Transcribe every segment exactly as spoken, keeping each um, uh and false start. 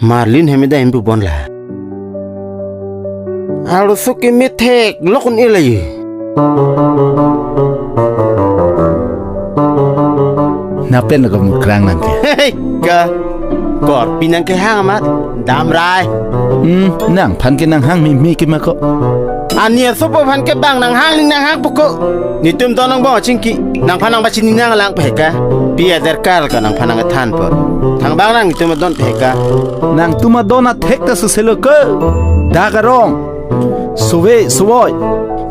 Marlin hem ida hem pu bon la. Arloso ke methek lok un-e la ye. Napen lo ko Mukrang nang ke. Hei, ka. Korpi nang kehang amat. Damrai. Hmm, nangphan ke nanghang meme ke ma ko. Ani asopo aphan ke bang nanghang ning nanghang puko. Netum don angbong achingki. Nangphan nang pachini nanglang peheka. Pi aderkar ka nangphan nang ethan po. Thangbang nang netum don peheka. Nangtum adon athek ta suselo ke. Dak arong. Sove, sovoi.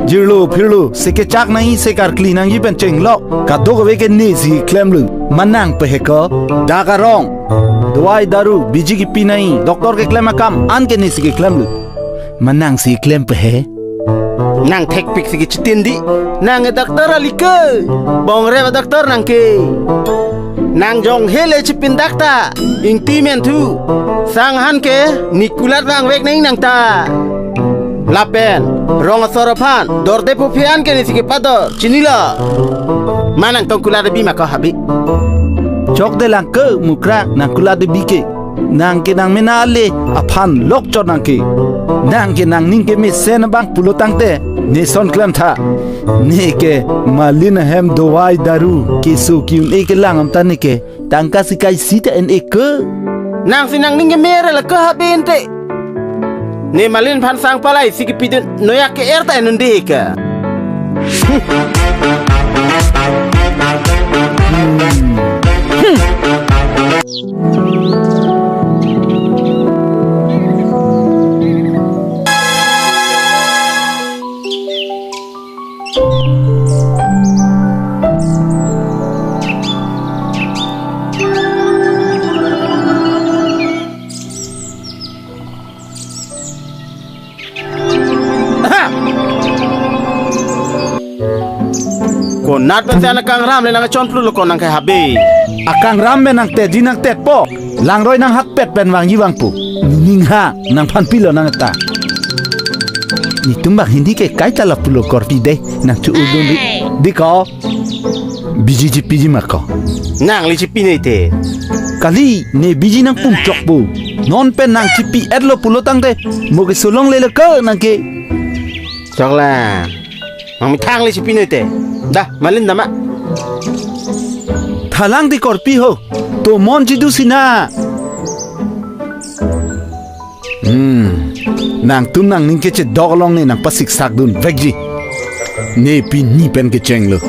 Jirlo, phirlo, se kechak nangji, se karkli nangji pen chenglok. Kadokave ke nesi klemlo. Ma nang peheka. Dak arong. Dawai daru, biji kipi nangji. Doctor keklem akam, anke nesi keklemlo. Ma nangsi klem pehe. Nang thekpik si kechitin di. Nang e doctor ali ke. Bongrep a-doctor nang ke. Nang jong hele chipin dak ta. Ingti men thu. Sanghan ke. Nekulat vangvek nang nang ta. Lapen. Rong asor aphan. Dorde phu phi anke nesi kepador. Chinilo. Ma nang tongkulat abi ma ko habi. Chokde lang ke Mukrang nangkulat abi ke. Nang ke nangmena ale aphan lokchot nang ke. Nang ke nangning kemesen abang pulo tangte. Ne son klem tha. Ne ke Marlin ahem dawai daru keso ki-un-e kelang am ta ne ke. Tangka sikai sita en-e ke. Nangsi nangning kemera la ke habe ente. Ne Marlin aphan sang palai si kepidun noyak ke er ta en un-e ke. Konat pen si an akangram le nang chon plu lo ko nang ke habe. Akangram pen nang tedi nang tetpo. Langroi nang hatpet pen vangji vangpo. Ning ha nangphan pilo nang ta. Netum bang Hindi ke kaita lapulo korpi de nang chu udun di. Di ko. Biji chipiji ma ko. Nang le chipi noi te. Kali ne biji nang pung chokpo. Non pen nang chipi-etlo pulo tangte. Mo keso longle lo ke nang ke. Choklang. Nang methang le chipi noi te. Da, Marlin dam ma. Thalang di korpi ho. Tomon chidu sina. Hmm. Nangtum nangning kechedok along ne nang pasiksak dun vekji. Ne pini pen kechenglo.